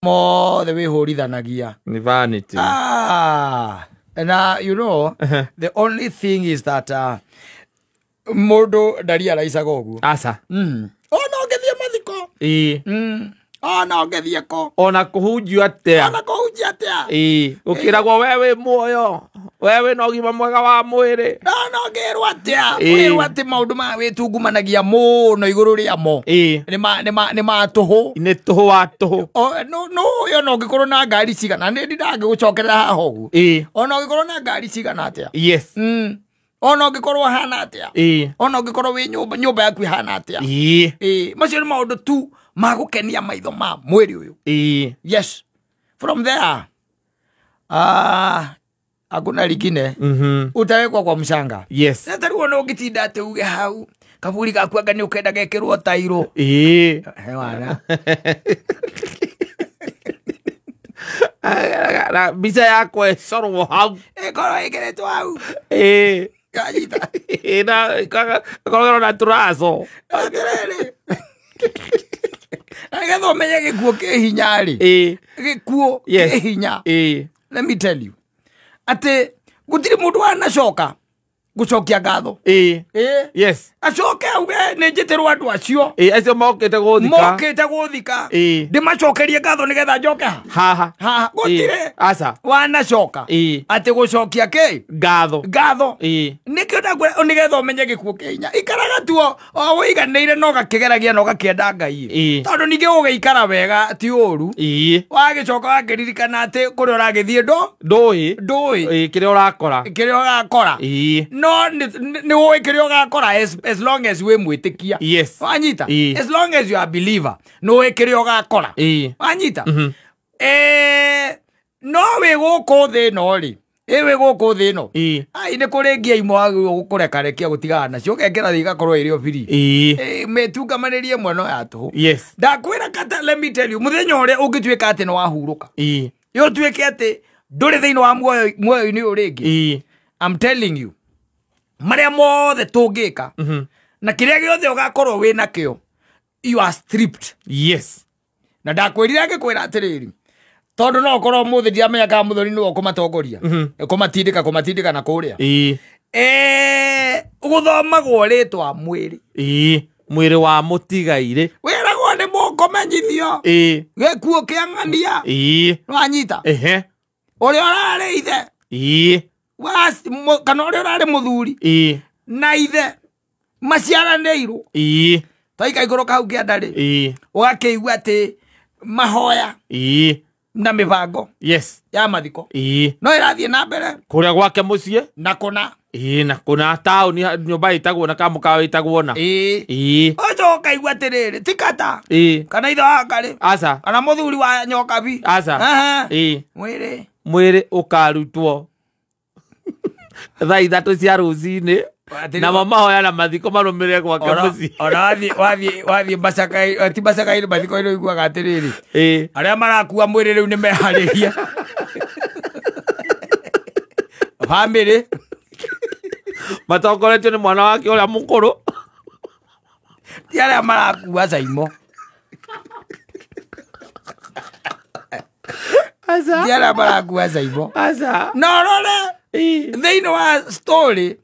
Mothe wĩhũrithanagia. Ni vanity. Ah, na you know the only thing is that mũndũ ndariaraicaga ũguo. Aca. Ona ũngĩthiĩ mathiko. Ona ũngĩthiĩ kũ. Ona kũhunjio atĩa. Ona kũhunjia atĩa. Gũkĩragwo we wĩ muoyo, we wĩ na ũgima mwega wa mwĩrĩ. Ona ũngĩrwo atĩa. Wĩrwo atĩ maũndũ maya wĩtungumanagia mũno igũrũ rĩamo. Nĩ ma tũhũ. Nĩ tũhũ wa tũhũ. No ũyũ ona ũngĩkorwo na ngari cigana, nĩ ndingĩgũcokerera haha ũguo. Ona ũngĩkorwo na ngari cigana atĩa. Yes. Ona ũngĩkorwo hana atĩa. Ona ũngĩkorwo wĩ nyũmba yaku ĩhana atĩa. Macio nĩ maũndũ tu ma gũkenia maitho ma mwĩrĩ ũyũ. Yes. From there, hakuna lingine. Utawekwa kwa mchanga. Yes. Na tarĩu ona ũngĩtinda atĩ uge hau kaburi gaku anga nĩ ũkenda gekĩrwo tairũ. Hewana. Na mbica yakwa ĩcorwo hau. Ĩkorwo ĩkĩrĩtwo hau. Kanyita. Na ĩkorwo na tũraco. Atĩrĩrĩ. Na nĩgetha ũmenye gĩkuũ kĩ hinya rĩ. Gĩkuũ kĩ hinya. Let me tell you. Atĩ gũtirĩ mũndũ wanacoka gũcokia ngatho. Yes. Acoke auge nĩ njĩtĩrwo andũ acio. Acio mokĩte gũthika. Mokĩte gũthika. Ndĩmacokerie ngatho nĩgetha njoke ha. Haha. Haha. Gũtirĩ. Aca. Wanacoka. Atĩ gũcokia kĩ? Ngatho. Ngatho. Nĩkĩo ndakwĩra nĩgetha ũmenye gĩkuũ kĩ hinya. Ikaraga tu o wĩiganĩire na ũgakĩgeragia na ũgakĩenda Ngai. Tondũ ningĩ ũgĩikara wega ti ũru. Wagĩcoka wakĩririkana atĩ kũrĩa ũragĩthiĩ ndũĩ. Ndũĩ. Kĩrĩa ũrakora. Kĩrĩa ũgakora. No nĩ ũĩ kĩrĩa ũgakora as long as wĩ mwĩtĩkia. Yes. Wanyita? As long as you are a believer, nĩ ũĩ kĩrĩa ũgakora. Wanyita? No wĩ gũkũ thĩ ĩno rĩ. Wĩ gũkũ thĩ ĩno. Ai nĩ kũrĩ ngia imwe wagĩrĩirwo gũkũrekarekia gũtigana nacio ũkekĩra thĩ igakorwo ĩrĩ o free. Mĩtungamanĩrie ĩmwe no ya tũhũ. Yes. Ndakwĩra kata, let me tell you, mũthenya ũrĩa ũngĩtuĩka atĩ nĩ wahurũka. Ũtuĩke atĩ ndũrĩ thĩinĩ wa muoyo-inĩ ũyũ rĩngĩ. I'm telling you, marĩa mothe tũngĩka na kĩrĩa gĩothe ũgakorwo wĩ nakĩo, you are stripped. Yes. Na ndakwĩrire ngĩkwĩra atĩrĩrĩ, tondũ no ũkorwo ũmũthĩ ndiramenya kana Mũthoni nĩwe ũkũmatongoria, kũmatindĩka na kũrĩa. Gũthomagwo rĩtwa mwĩrĩ. Mwĩrĩ wa mũtigairĩ. Wĩragwo nĩ mũkũmenyithio. Gĩkuũ kĩa ng'ania. Nĩwanyita? Ũrĩa ũrarĩ ithe. Kana ũrĩa ũrarĩ mũthuri. Na ithe maciaranĩirwo. Twaika igũrũ kau kĩanda rĩ. Ũgakĩigua atĩ mahoya. Na mĩbango. Yes. Ya mathiko. No ĩrathiĩ na mbere. Kũrĩa gwake mũciĩ. Na kũna. Na kũna taũni nyũmba ĩtagwo na kamũkawa ĩtagwo na. Ũcoke ũkaigua atĩrĩrĩ, ti kata. Kana ithe wa Ngarĩ. Aca. Kana mũthuri wa Nyokabi. Aca. Mwĩrĩ. Mwĩrĩ ũkarutwo thaa 3 cia rũcinĩ. Na mahoya na mathiko marũmĩrĩre gwake mũciĩ. Ona wathiĩ Macakai, ti Macakai-inĩ mathiko-inĩ ũiguaga atĩrĩrĩ. Arĩa marakua mwĩrĩ rĩu nĩ meharĩria. Bamĩrĩ. Matongoretio nĩ mwana wake ũrĩa mũkũrũ. Ti arĩa marakua Caimo. Aca. Ti arĩa marakua Caimo. Aca. No rore thĩinĩ wa story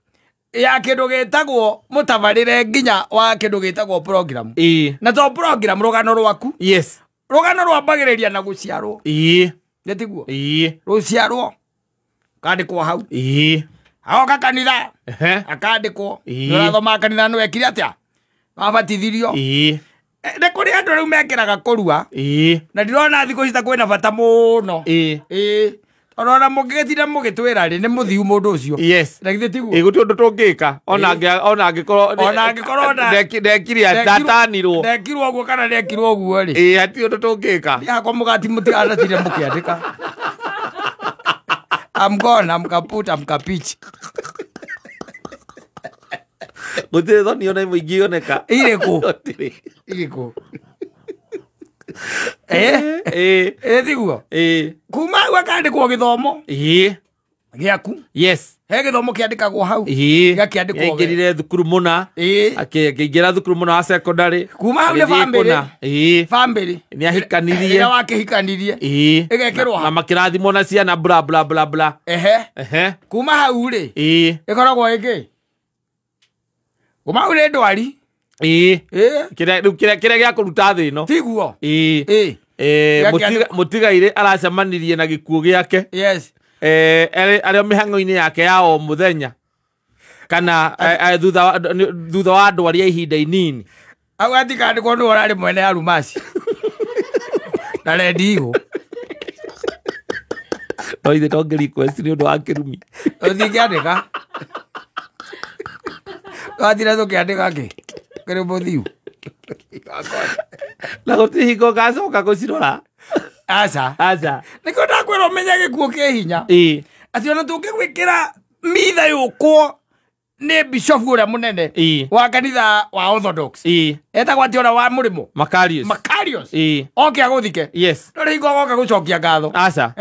ya kĩndũ gĩtagwo mũtabarĩre nginya wa kĩndũ gĩtagwo program. Na to program rũgano rwaku. Yes. Rũgano rwambagĩrĩria na gũciarwo. Nĩ tiguo? Rũciarwo. Kandĩkwo hau. Agoka kanitha. Akandĩkwo. Nĩũrathoma kanitha nĩwekire atĩa? Wabatithirio. Nĩ kũrĩ andũ rĩu mekĩraga kũrua. Na ndirona thikũ ici ta kwĩna bata mũno. Ona mũngĩgĩtinda mũgĩtwĩra rĩ, nĩ mũthiu mũndũ ũcio. Yes. Na githĩ tiguo? Gũtirĩ ũndũ tũngĩka. Ona angĩkorwo Ona angĩkorwo ndekire ndatanirwo. Ndekirwo ũguo kana ndekirwo ũguo rĩ. Hatirĩ ũndũ tũngĩka. Niĩ hakwa mũgati mũtiganatire mũkĩandĩka. I'm gone, I'm kaput, I'm kapich. Gũtirĩ thoni ona ĩmwe ingĩoneka. Irĩkũ? Gũtirĩ. Irĩkũ? Tiguo? Kuma hau akandĩkwo gĩthomo. Gĩaku. Yes. He gĩthomo kĩandĩkagwo hau. Gĩakĩandĩkwo. Aingĩrire thukuru mũna. Akĩingĩra thukuru mũna wa secondary. Kuma hau nĩ family. Family. Nĩ ahikanirie. Rĩrĩa wakĩhikanirie. Ĩgekĩrwo hau. Na makĩrathimwo na ciana bla bla bla bla. Ehe. Kuma hau rĩ. Ĩkoragwo ĩngĩ. Kuma hau nĩ ndwari. Kĩrĩa gĩa kũruta thĩ ĩno. Tiguo. Mũtigairĩ aracemanirie na gĩkuũ gĩake. Yes. Arĩa mĩhang'o-inĩ yake ya o mũthenya kana thutha wa ndwari ya ihinda inini. Hau hatikandĩkwo nĩwe ũrarĩ mwene Arumasi na redio. No ithe tongĩ request nĩ ũndũ wa kĩrumi. Ũtingĩandĩka. Wathire tũkĩandĩka kĩ? Kĩrĩ mũthiu. Na gũtirĩ hingo ngacoka gũcirora. Aca. Aca. Nĩkĩo ndakwĩra ũmenye gĩkuũ kĩ hinya. Atĩ ona tũngĩgwĩkĩra mitha yũkwo nĩ bishofu ũrĩa mũnene wa kanitha wa Orthodox. Etagwo atĩ ũrĩa wa mũrĩmo. Makarios. Makarios. Oke agũthike. Yes. No rĩ hingo agoka gũcokia ngatho. Aca.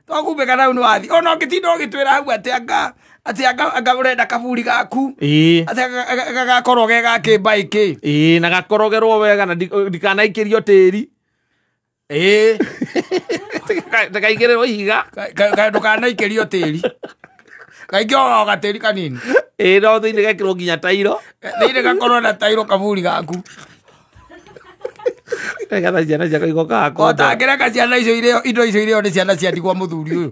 Twakumbĩka nau nĩ wathi. Ona ũngĩtinda ũgĩtwĩra hau atĩ anga atĩ anga ũrenda kaburi gaku. Atĩ gagakorwo ge ga kĩmbaĩ kĩ. Na gakorogerwo wega na ndikanaikĩrio tĩri. Ndakaigĩrĩrwo ihiga. Ndũkanaikĩrio tĩri. Kaingĩ o gatĩri kanini. No thĩinĩ gekĩrwo nginya tairo. Thĩinĩ gakorwo na tairo kaburi gaku. Nĩgetha ciana ciakwa igokaga kũndora. Ũtangĩreka ciana icio irĩo indo icio irĩo nĩ ciana cia ndigwa mũthuri ũyũ.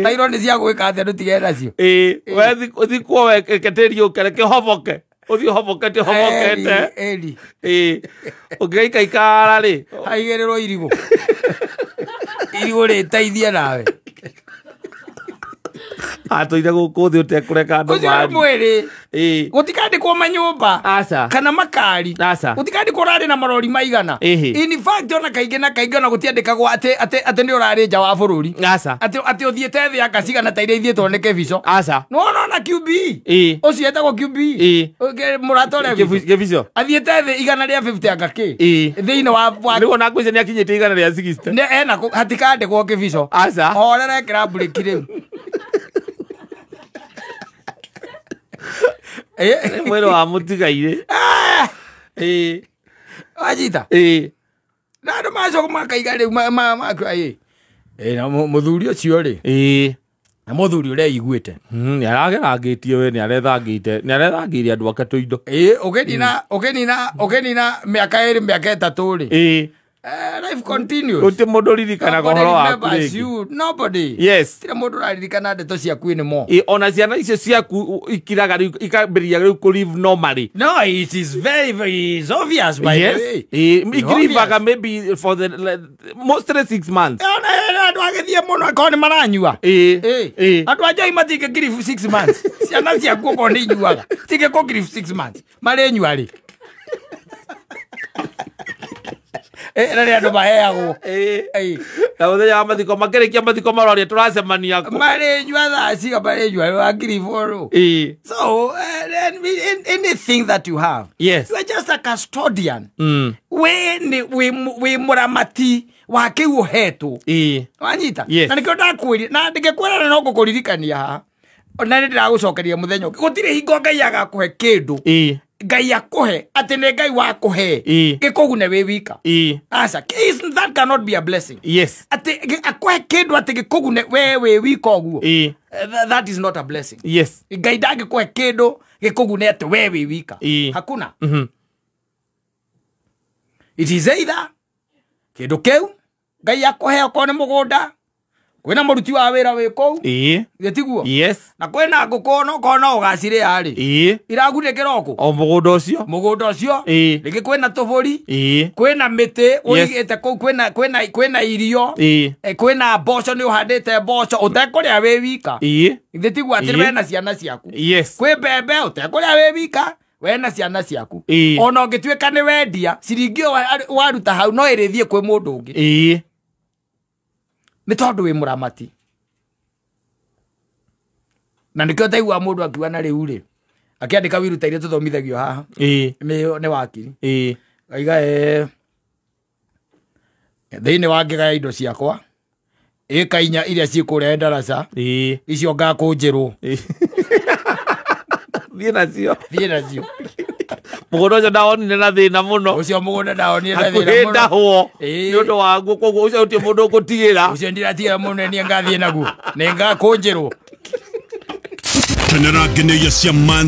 Tairo nĩ cia gwĩka atĩa ndũtigane nacio. We ũthikwo we reke tĩri ũke reke ũhoboke. Ũthiĩ ũhobokete ũhobokete. Ũngĩgaikaikara rĩ. Haigĩrĩrwo irigũ. Irigũ rĩteithie nawe. Atũire gũkũ thĩ ũtekũreka andũ Ũcio nĩ mwĩrĩ. Gũtikandĩkwo manyũmba. Aca. Kana makari. Aca. Gũtikandĩkwo ũrarĩ na marori maigana. In fact ona kaingĩ na kaingĩ ona gũtiandĩkagwo atĩ atĩ nĩ ũrarĩ nja wa bũrũri. Aca. Atĩ atĩ ũthiĩte thĩ anga cigana ta iria ithiĩtwo nĩ Kĩbico. Aca. Nĩ wona ona QB. Ũcio etagwo QB. Mũrata ũrĩa Kĩbico. Athiĩte thĩ 150 anga kĩ. Thĩinĩ wa Rĩu ona ngwĩciria nĩ akinyĩte 160. Nĩ ena hatikandĩkwo Kĩbico. Aca. Horera ĩkĩra mburĩki rĩu. Mwĩrĩ wa mũtigairĩ. Wanyita. Na andũ macoka makaiga rĩu makua na mũthuri ũcio rĩ. Na mũthuri ũrĩa iguĩte. Nĩ aragerangĩtie we nĩ arethangĩte. Nĩ arethangĩire andũ ake tũindo. Ũkĩnina mĩaka 2 mĩaka 3 rĩ. Life continues. Gũtirĩ mũndũ ũririkanaga ũhoro waku rĩngĩ. Nobody. Yes. Gũtirĩ mũndũ ũraririkana ndeto ciaku anymore. Ona ciana icio ciaku ikiraga rĩu ikambĩrĩria rĩu kũ live normally. No, it is very very obvious by the way. Ikirivaga maybe for the mostly 6 months. Ona andũ agĩthiĩ mũno akorwo nĩ maranyua. Andũ a njai matingĩkiribu 6 months. Ciana ciaku okorwo nĩ inyuaga. Cingĩkũkiribu 6 months. Marĩnyua rĩ. Na nĩ andũ maheagwo. Na mũthenya wa mathiko makĩrĩkia mathiko maroria tũracemania kũ. Marĩnyua thaa ciga marĩnyua wa 4. So anything that you have. Yes. You are just a custodian. We wĩ mũramati wa kĩu ũhetwo. Wanyita. Yes. Na nĩkĩo ndakwĩrire na ndingĩkwĩra no ngũkũririkania haha. Ona nĩ ndĩragũcokeria mũthenya ũngĩ. Gũtirĩ hingo Ngai agakũhe kĩndũ. Ngai akũhe atĩ nĩ Ngai wakũhe gĩkũgune wĩ wika. Aca, that cannot be a blessing. Yes. Atĩ akũhe kĩndũ atĩ gĩkũgune we wĩ wika ũguo. That is not a blessing. Yes. Ngai ndangĩkũhe kĩndũ gĩkũgune atĩ we wĩ wika. Hakuna. It is either kĩndũ kĩu Ngai akũhe okorwo nĩ mũgũnda kwĩna mũruti wa wĩra wĩ kũu. Gĩtiguo. Yes. Na kwĩna ngũkũ no korwo no ũgacirĩa rĩ. Iragunĩkĩra kũ? O mũgũnda ũcio. Mũgũnda ũcio. Rĩngĩ kwĩna tũbũri. Kwĩna mĩtĩ ũigĩte kũu kwĩna kwĩna irio. Kwĩna mboco nĩ ũhandĩte mboco ũtekũrĩa wĩ wika. Gĩtiguo atĩ wena ciana ciaku. Yes. Kwĩ mbembe ũtekũrĩa wĩ wika. Wena ciana ciaku. Ona ũngĩtuĩka nĩ wendia ciringi ĩyo waruta hau no ĩrĩthiĩ kwĩ mũndũ ũngĩ. Nĩ tondũ wĩ mũramati. Na nĩkĩo taigua mũndũ akiuga na rĩu rĩ akĩandĩka wiru ta iria tũthomithagio haha. Nĩ wakiri. Aiga thĩinĩ wa ngĩgaya indo ciakwa Ĩka 4 iria ciĩ kũrĩa ndaraca. Icio ngakũnjĩrwo. Thiĩ nacio. Thiĩ nacio. Mũgũnda ũcio ndawonire na thĩna mũno. Ũcio mũgũnda ndawonire na thĩna Hakuhĩ mũno. ndahwo nĩ ũndũ waguo, koguo ũcio gũtirĩ mũndũ ũgũtigĩra. Ũcio ndiratigĩra mũno, niĩ ngathiĩ naguo. Nĩ ngakũnjĩrwo. Kenera ngeneia cia man.